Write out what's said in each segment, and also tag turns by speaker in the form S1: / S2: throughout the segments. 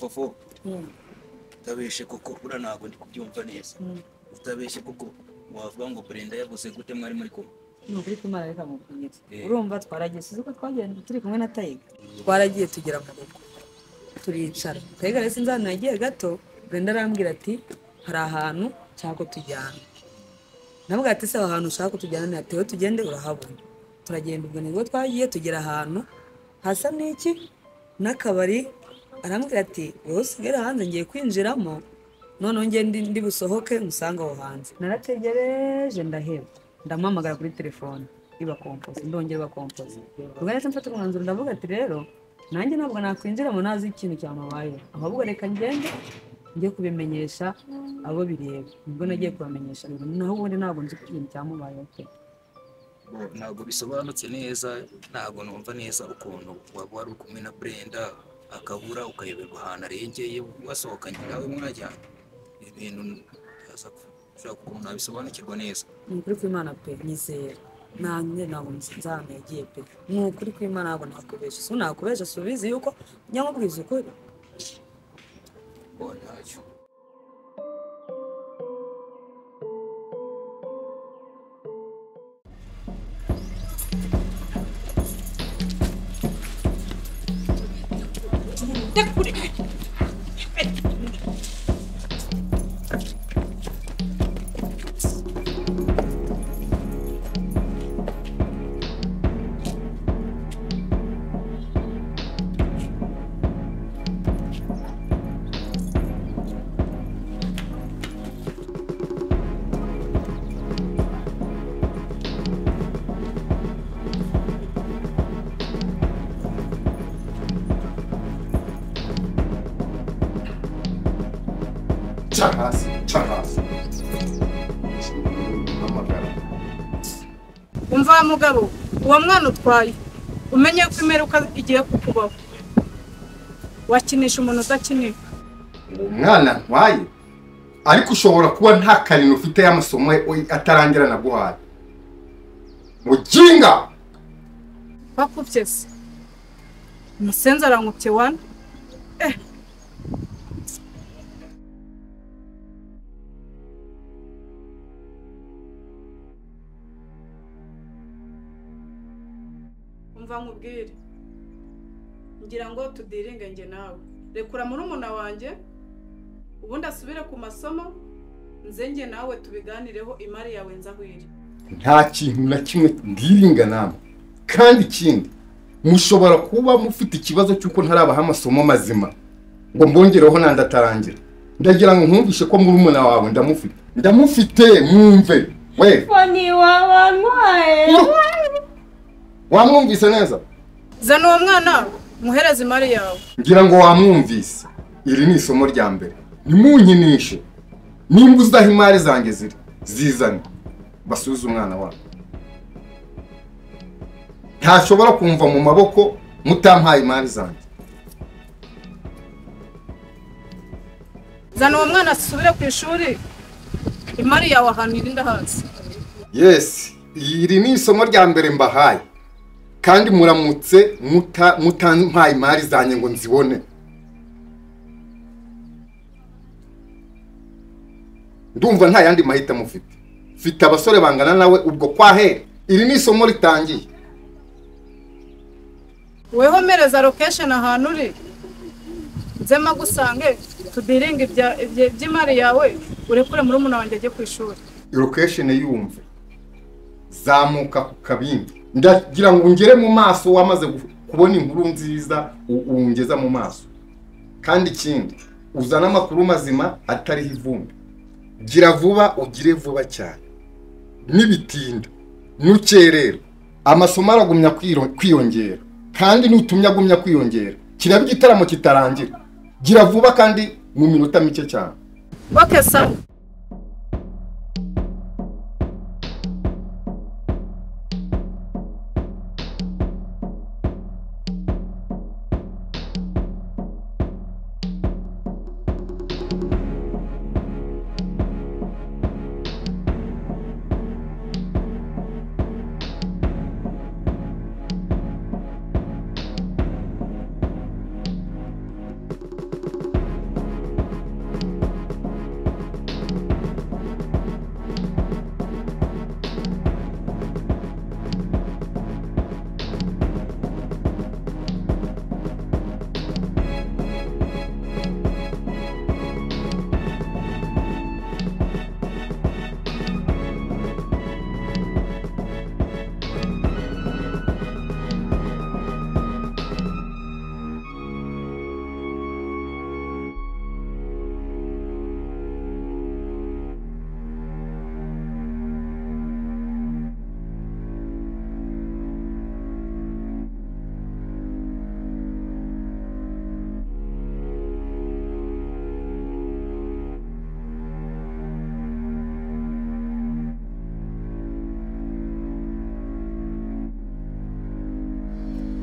S1: Fofo utabeshe koko ura ntabwo ndi kubyumva neza. Utabeshe koko wavuga ngo Brenda yavuze gute mwari muri kumwe?
S2: Ni ukuri kw'Imana reka mubwire. Urumva twaragiye sizi ko twagenda turi kumwe na Tayiga. Twaragiye tugera mu rugo. Turicara. Tayiga rero sinzi ahantu yagiye gato, Brenda arambwira ati hari ahantu nshaka ko tujyana. Ndavuga ati se aho hantu ushaka ko tujyana ni ati tugende urahabona. Turagenda ubwo nibwo twagiye tugera ahantu hasa n'iki n'akabari, arambwira ati wowe usigare hanze ngiye kwinjiramo noneho ngiye ndi busohoke musanga aho hanze. Narategereje ndaheba. Ndamuhamagara kuri telefone iba kompoze ndongera iba kompoze. Ubwo nahise mfata umwanzuro ndavuga ati rero nanjye ntabwo nakwinjiramo ntazi ikintu cyamubayeho, ahubwo reka ngende njye kubimenyesha abo bireba. Nibwo nagiye kubamenyesha, naho ubundi ntabwo nzi ko ikintu cyamubayeho pe.
S1: Ntabwo bisobanutse neza, ntabwo numva neza ukuntu waba wari kumwe na Brenda akabura ukayoberwa ahantu arengeye wasohokanye nawe mwajyana. Ibintu ushaka ukuntu nabisobanukirwa neza.
S2: Ni ukuri kw'Imana pe, nyizera nanjye ntabwo nzi ahantu yagiye pe. Ni ukuri kw'Imana ntabwo nakubesha, si nakubesha si ubizi yuko njya nkubwiza ukuri.
S1: Ntacyo.
S3: Chakasi, chakasi.
S4: Umva mugabo, uwo mwana utwaye umenye ko imeruka igiye kukubaho. Wakinisha umuntu udakinika.
S3: Umwana ntwaye ariko ushobora kuba nta karino ufite y'amasomo atarangira naguhaye. Mujinga!
S4: Bakuvye se. Umusenzi arankuvye wana. Umva nkubwire, ngira ngo tudiringe nge nawe. Rekura murumuna wanjye ubundi asubire ku masomo, nze nge nawe tubiganireho imari yawe nzahwire.
S3: Nta kintu na kimwe ndiringa namwe. Kandi ikindi mushobora kuba mufite ikibazo cy'uko ntarabaha amasomo mazima ngo mbongereho nandatarangira. Ndagira ngo nkumvishe ko murumuna wawe ndamufite. Ndamufite mwumve. We.
S2: Foni wabantwaye.
S3: Wamwumvise neza?
S4: Zana uwo mwana muhereze imari yawe.
S3: Ngira ngo wamwumvise. Iri ni isomo rya mbere. Nimunkinishe. Nimba uzaho imari zanjye ziri, zizane. Basubize umwana wawe. Ntashobora kumva mu maboko mutampaye imari zanjye.
S4: Zana uwo mwana asubire ku ishuri, imari yawe ahantu iri ndahazi.
S3: Yes, iri ni isomo rya mbere mbahaye. Kandi muramutse mutampaye imari zanjye ngo nzibone. Ndumva nta yandi mahitamo mufite. Mfite abasore bangana nawe ubwo kwahe. Iri ni isomo ritangiye.
S4: Weho mereza location ahantu uri. Nzema gusange tudiringe iby'imari yawe urekure murumuna wanjye ajye ku ishuri.
S3: Location yumve. Zamuka ku kabindi. Ndagira ngo ngere mu maso wamaze kubona inkuru nziza ungeza mu maso. Kandi ikindi uzana amakuru mazima atariho ivumbi. Gira vuba ugire vuba cyane. Nibitinda nukerera amasomo aragumya kwiyongera, kandi nutumya agumya kwiyongera kiraba igitaramo kitarangira. Gira vuba kandi mu minota mike cyane.
S4: Okay sawa.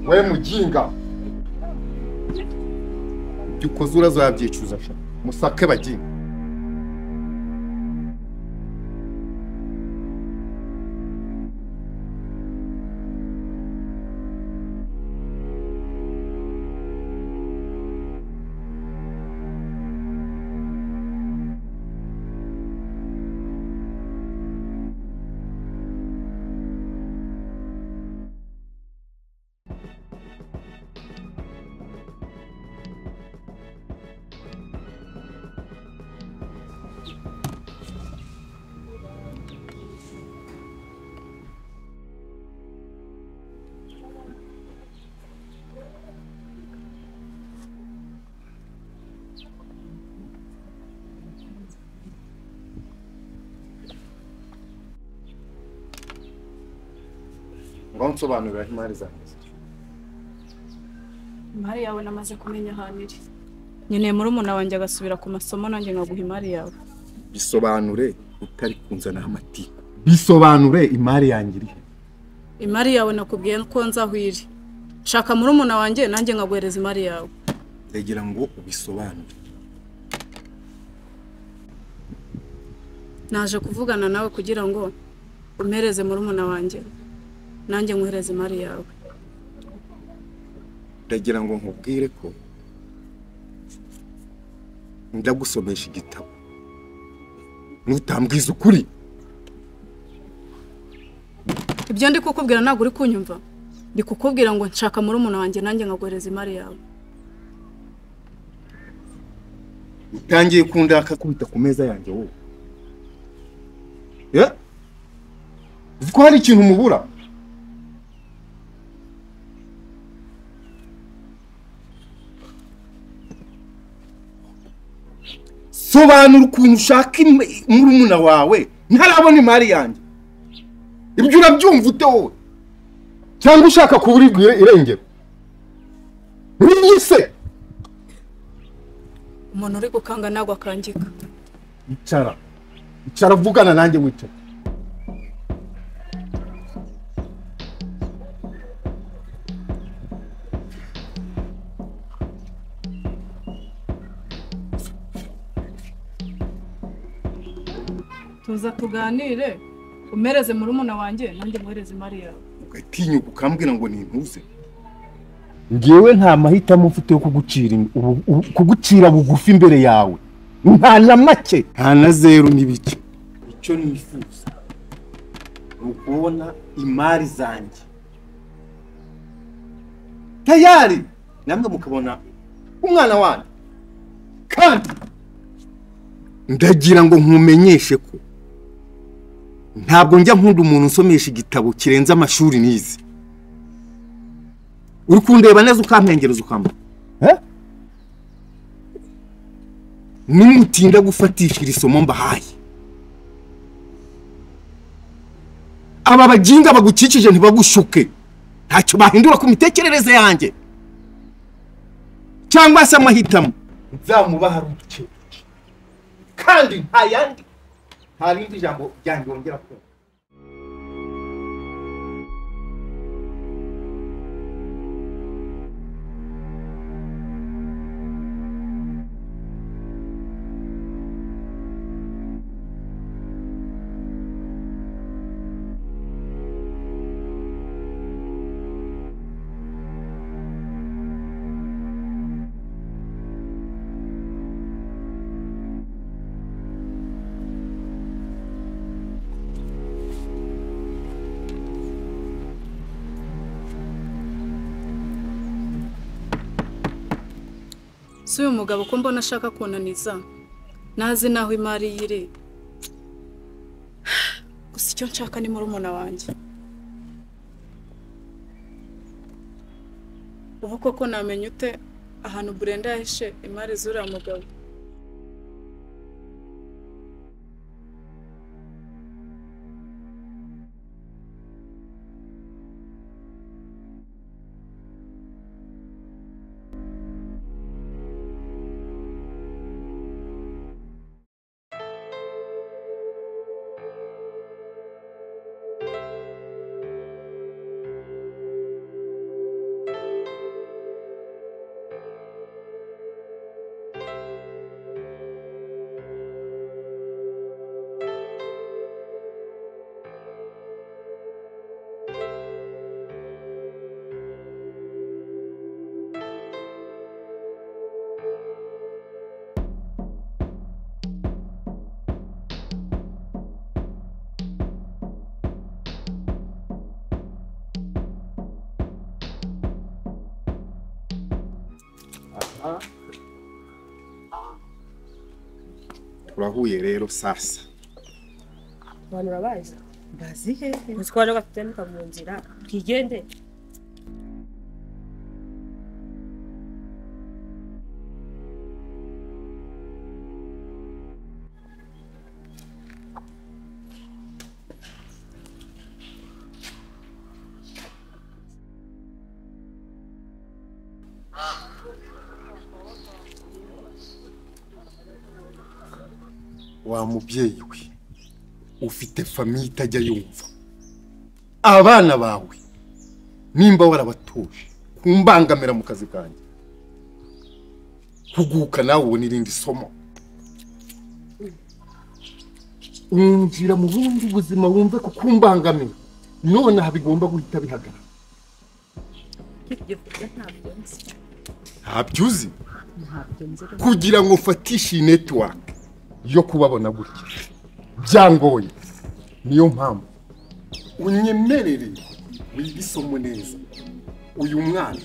S3: We mujinga. Ibyo ukoze urazabyicuza sha. Musake bajinga. Nsobanurira imari zanjye.
S4: Imari yawe namaze kumenya ahantu iri. Nkeneye murumuna wanjye agasubira ku masomo nanjye nkaguha imari yawe.
S3: Bisobanure utari kunzana amatiku. Bisobanure imari yanjye iri.
S4: Imari yawe nakubwiye ko nzaho iri. Shaka murumuna wanjye nanjye nkaguhereza imari yawe.
S3: Ndagira ngo ubisobanure.
S4: Naje kuvugana nawe kugira ngo umpereze murumuna wanjye. Nanjye nkuhereze imari yawe.
S3: Ndagira ngo nkubwire ko ndagusomesha igitabo. Nutambwiza ukuri.
S4: Ibyo ndi kukubwira ntabwo uri kunyumva. Ndi kukubwira ngo nshaka murumuna wanjye nanjye nkaguhereza imari yawe.
S3: Utangiye kundaka kubita ku meza yanjye wowe. Yeah? Uzi ko hari ikintu mubura? Sobanura ukuntu ushaka murumuna wawe ntarabona imari yanjye. Ibyo urabyumva ute wowe? Cyangwa ushaka kuburirwa irengero? Niyise.
S4: Umuntu uri gukanga nagwa akangika.
S3: Icara. Icara vugana nanjye wicara.
S4: Tuza tuganire umereze murumuna wanjye nanjye muhereze imari yawe.
S3: Ugatinyuka ukambwira ngo nintuze. Ngewe nta mahitamo mfite yo kugucira bugufi imbere yawe. Nta na make, nta na zero n'ibice. Icyo nifuza ni ukubona imari zanjye tayari, namwe mukabona umwana wanjye. Kandi ndagira ngo nkumenyeshe ko ntabwo njya nkunda umuntu usomesha igitabo kirenze amashuri nize. Uri kundeba neza ukampengereza ukamba. Nimutinda gufatisha iri somo mbahaye, aba bajinga bagukikije ntibagushuke, ntacyo bahindura ku mitekerereze yanjye cyangwa se amahitamo. Nzamubaha ruke kandi nta yandi, nta rindi jambo ryanjye wongera kumva.
S4: Si uyu mugabo ko mbona ashaka kunaniza, nazi naho imari yiri. Gusa icyo nshaka ni murumuna wanjye. Ubu koko namenya ute ahantu Brenda yahishe imari z'uriya mugabo?
S3: Turahuye rero sasa.
S5: Abantu urabazi? Bazi hehe? Utwaje gatutenuka mu nzira twigende.
S3: Wa mubyeyi we ufite famille itajya yumva abana bawe nimba warabatuje kumbangamira mu kazi kanjye huguka nawe ubona irindi somo winjira mu bundi buzima wumve ko kumbangamira none aha bigomba guhita bihagarara. Ntabyo uzi kugira ngo ufatishe iyi network yo kubabona gutya byangoye, niyo mpamvu unyemerere wiga isomo neza. Uyu mwana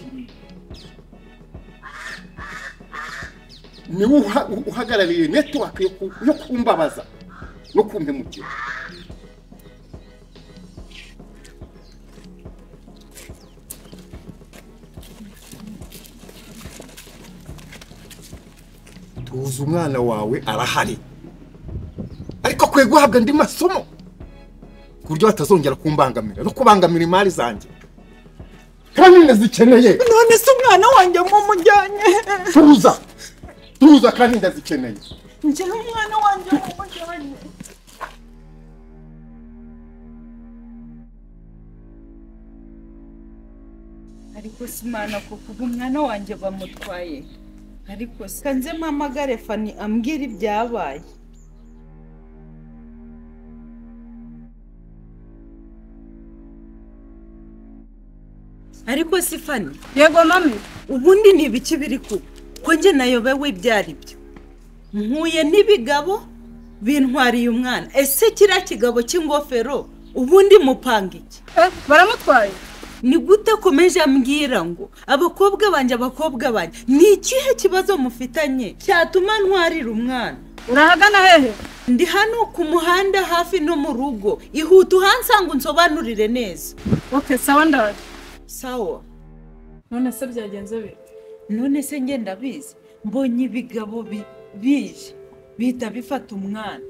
S3: niwe uhagarariye network yo kumbabaza no kumpemukira. Tuzi umwana wawe arahari ariko akwiye guhabwa andi masomo ku buryo batazongera kumbangamira no kubangamira imari zanjye kandi ndazikeneye.
S6: None se umwana wanjye mumujyanye?
S3: Tuza tuza kandi ndazikeneye.
S6: Njyewe umwana wanjye mumujyanye. Ariko simana kuko umwana wanjye bamutwaye. Ariko kanze mpamagare Fani ambwira ibyabaye. Ariko si Fani.
S4: Yego mami.
S6: Ubundi ni ibiki biri kuba? Ko nge nayobewe ibyari byo. Mpuye n'ibigabo bintwariye umwana. Ese kiriya kigabo cy'ingofero ubundi mupanga iki?
S4: Baramutwaye.
S6: Ni gute akomeje ambwira ngo abakobwa banjye ni ikihe kibazo mufitanye cyatuma ntwarira umwana?
S4: Urahagana hehe?
S6: Ndi hano ku muhanda hafi no mu rugo. Ihute uhansanga unsobanurire neza.
S4: Okay, sawa ndaje.
S6: Sawa.
S4: None se byagenze bite?
S6: None se nge ndabizi. Mbonye ibigabo bije bihita bifata umwana.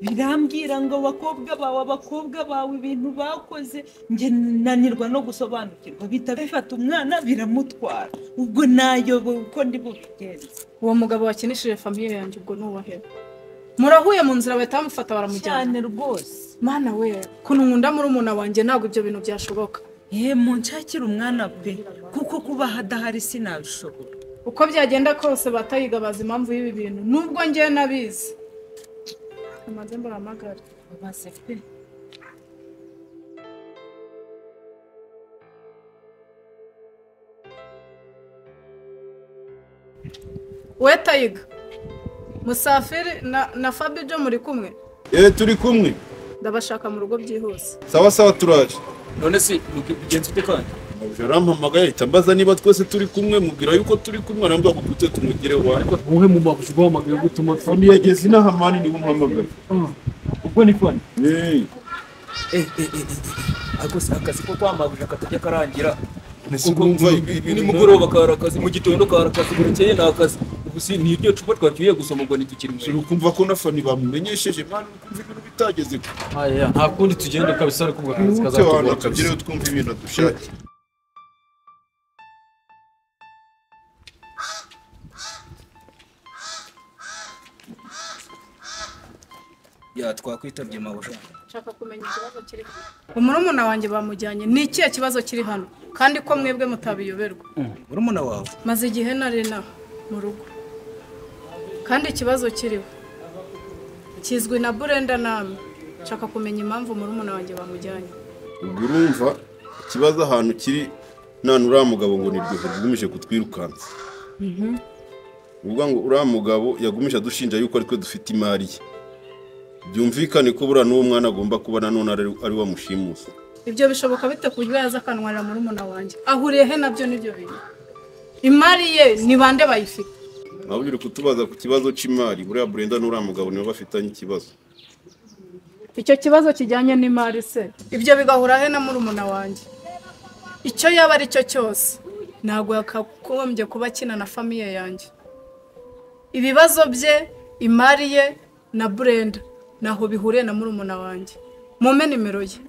S6: Birambwira ngo abakobwa bawe ibintu bakoze nge nanirwa no gusobanukirwa, bita bifata umwana biramutwara. Ubwo nayobewe uko ndi bubigenze.
S4: Uwo mugabo wakinishije famille yanjye ubwo nuwahera. Murahuye mu nzira bahita bamufata baramujyana.
S6: Cyane rwose.
S4: Mana we, kuntu nkunda murumuna wanjye ntabwo ibyo bintu byashoboka.
S6: Munshakira umwana pe, kuko kuba hadahari sinabishobora.
S4: Uko byagenda kose batayiga bazi impamvu y'ibi bintu nubwo ngewe nabizi. Amaze mbahamagara.
S6: Baze pe.
S4: We Tayiga, Musafiri na Fabijo muri kumwe?
S7: Turi kumwe.
S4: Ndabashaka mu rugo byihuse.
S7: Sawa sawa turaje.
S1: None se ubigenza ute kandi?
S7: Yarampamagaye ahita ambaza niba twese turi kumwe, mubwira yuko turi kumwe, arambwira ngo dute tumugireho.
S8: Ariko wowe mu mabuji guhamagaye gutuma
S7: Fani yageze inaha mani niwe umuhamagaye.
S8: Ubwo ni Fani.
S1: Ariko akazi ko kwamabuja katajya karangira.
S7: Ni
S1: nimugoroba karakazi, mu gitondo karakazi, burekeye nakazi. Ubu si ni iryo cupa twacyuye gusoma ngo nitukiri mwe.
S7: Ukumva ko na Fani bamumenyesheje mani, ukumva ibintu bitageze.
S8: Aya nta kundi tugende kabisa, ariko ubwo akazi kazatugora.
S7: Tugireyo twumva ibintu dushaka.
S1: Ya twakwitabye mabuja.
S4: Nshaka kumenya ikibazo kiri hano. Umurumuna wanjye bamujyanye. Ni ikihe kibazo kiri hano? Kandi ko mwebwe mutabiyoberwa.
S1: Murumuna wawe?
S4: Maze igihe nari na mu rugo. Kandi ikibazo kiriho kizwi na Brenda namwe. Nshaka kumenya impamvu murumuna wanjye bamujyanye.
S7: Ubwo urumva ikibazo ahantu kiri none uriya mugabo ngo niryo yagumije kutwirukansa. Ubwo ngo uriya mugabo yagumije adushinja yuko aritwe dufite imari ye. Byumvikane ko buriya n'uwo mwana agomba kuba nanone ari wamushimusa.
S4: Ibyo bishoboka bite ku buryo yaza akanwarira murumuna wanjye? Ahuriye he nabyo n'ibyo bintu? Imari ye ni bande bayifite?
S7: Nawe uri kutubaza ku kibazo c'imari, buriya Brenda n'uriya mugabo nibo bafitanye ikibazo.
S4: Icyo kibazo kijyanye n'imari se ibyo bigahura he na murumuna wanjye? Icyo yaba ari cyo cyose ntabwo yakagombye kuba akina na famiye yanjye. Ibibazo bye, imari ye na Brenda naho bihuriye na murumuna wanjye. Mumpe nimero ye.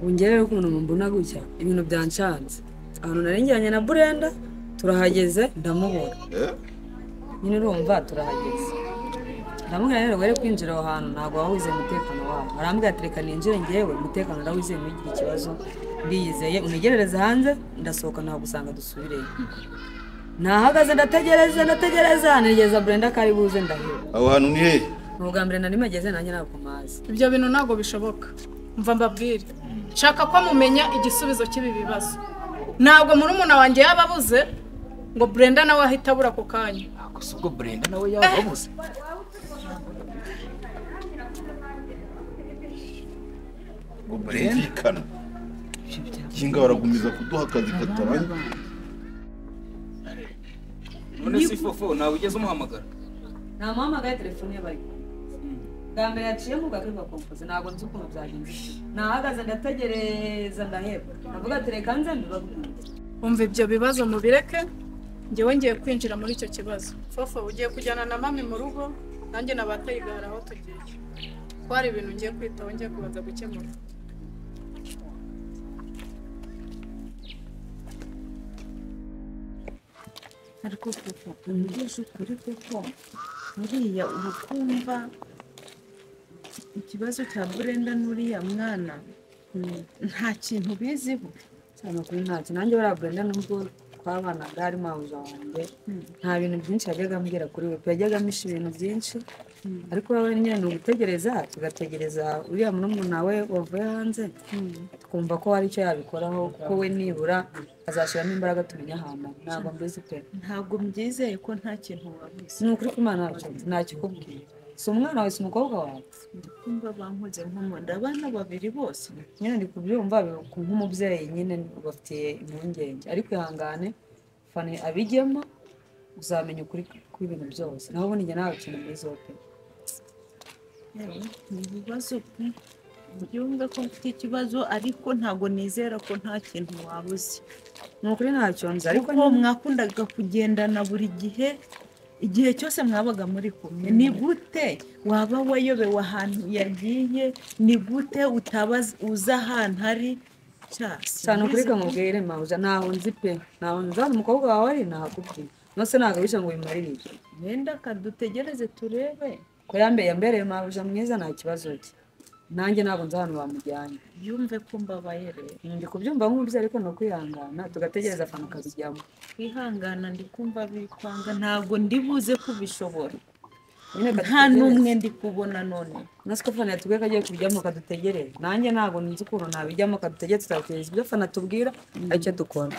S2: Ungere rero ukuntu mbona gutya ibintu byancanze. Ahantu narengeranye na Brenda turahageze ndamubona. Nyine urumva turahageze. Ndamubwira rero were kwinjira aho hantu ntabwo waba wizeye umutekano wawe. Arambwira ati reka ninjire ngewe umutekano ndawizeye ntugire ikibazo ndiyizeye unegerereze hanze ndasohoka nagusanga dusubireyo. Nahagaze ndategereza ndategereza nigeza Brenda kari buze ndaheba.
S7: Aho hantu ni he?
S2: Ubwa mbere nari mageze nanjye ntabwo mazi.
S4: Ibyo bintu ntabwo bishoboka. Mva mbabwire. Nshaka ko mumenya igisubizo cy'ibi bibazo. Ntabwo murumuna wanjye yababuze ngo Brenda nawe ahita abura ako kanya.
S1: Gusa ubwo Brenda nawe yababuze.
S7: Ngo Brenda kinga baragumiza kuduha akazi katarangiye.
S1: None si fofo nawe ugeze umuhamagara?
S2: Namuhamagaye telefone ye bari. Bwa mbere yaciye mu gakwiba kompoze ntabwo nzi ukuntu byagenze. Nahagaze ndategereza ndaheba. Ndavuga ati reka nze mbibabwire.
S4: Umva ibyo bibazo mubireke, njyewe ngiye kwinjira muri icyo kibazo. Fofo ugiye kujyana na mami mu rugo, nanjye na ba Tayiga hari aho tugiye. Ko hari ibintu ngiye kwitaho ngiye kubanza gukemura.
S6: Ariko fofo umbwije ukuri koko buriya urukumva ikibazo cya Brenda n'uriya mwana nta kintu biziho.
S2: Cyane kuri ntacyo nanjye buriya Brenda nubwo twabanaga ari mabuja wanjye nta bintu byinshi yajyaga ambwira kuri we, yajyaga ampisha ibintu byinshi ariko wowe nyine ni ugutegereza tugategereza uriya murumuna we wavuye hanze twumva ko hari icyo yabikoraho kuko we nibura azashyiramo imbaraga tumenya ahantu. Ntabwo mbizi pe,
S6: ntabwo mbyizeye ko nta kintu wabuze.
S2: Ni ukuri ko Imana ntacyo ikubwiye. Si umwana wawe si umukobwa wawe.
S6: Ndikumva bankoze nk'umuntu abana babiri bose.
S2: Nyine ndi kubyumva nk'umubyeyi nyine bafitiye impungenge ariko ihangane Fani abijyemo uzamenya ukuri kw'ibintu byose. Naho ubundi njye nta kintu mbiziho pe.
S6: Ni ibibazo pe, byumve ko mfite ikibazo ariko ntabwo nizera ko nta kintu wabuze.
S2: Ni ukuri ntacyo nzi ariko
S6: mwakundaga kugendana buri gihe igihe cyose mwabaga muri kumwe. Ni gute waba wayobewe ahantu yagiye? Ni gute utaba uzi ahantu ari?
S2: Cyane ukuri kamubwire mabuja ntaho nzi pe, ntaho nzi hano umukobwa wawe ari nahakubwiye. Nose ntabwo bisha ngo bimarire ibyo.
S6: Wenda kadutegereze turebe
S2: ko yambereye mabuja mwiza nta kibazo cye. Nanjye ntabwo nzi ahantu bamujyanye.
S6: Yumve ko mbabaye rero.
S2: Ndi kubyumva nk'umubyeyi ariko ni ukwihangana tugategereza Fani akabijyamo.
S6: Kwihangana ndi kumva bikwanga ntabwo ndi buze kubishobora. Nta n'umwe ndi kubona none.
S2: Nasi ko Fani yatubwiye ko agiye kubijyamo kadutegereze. Nanjye ntabwo nzi ukuntu nabijyamo kadutegereze tutategereza ibyo Fani atubwira aricyo dukora.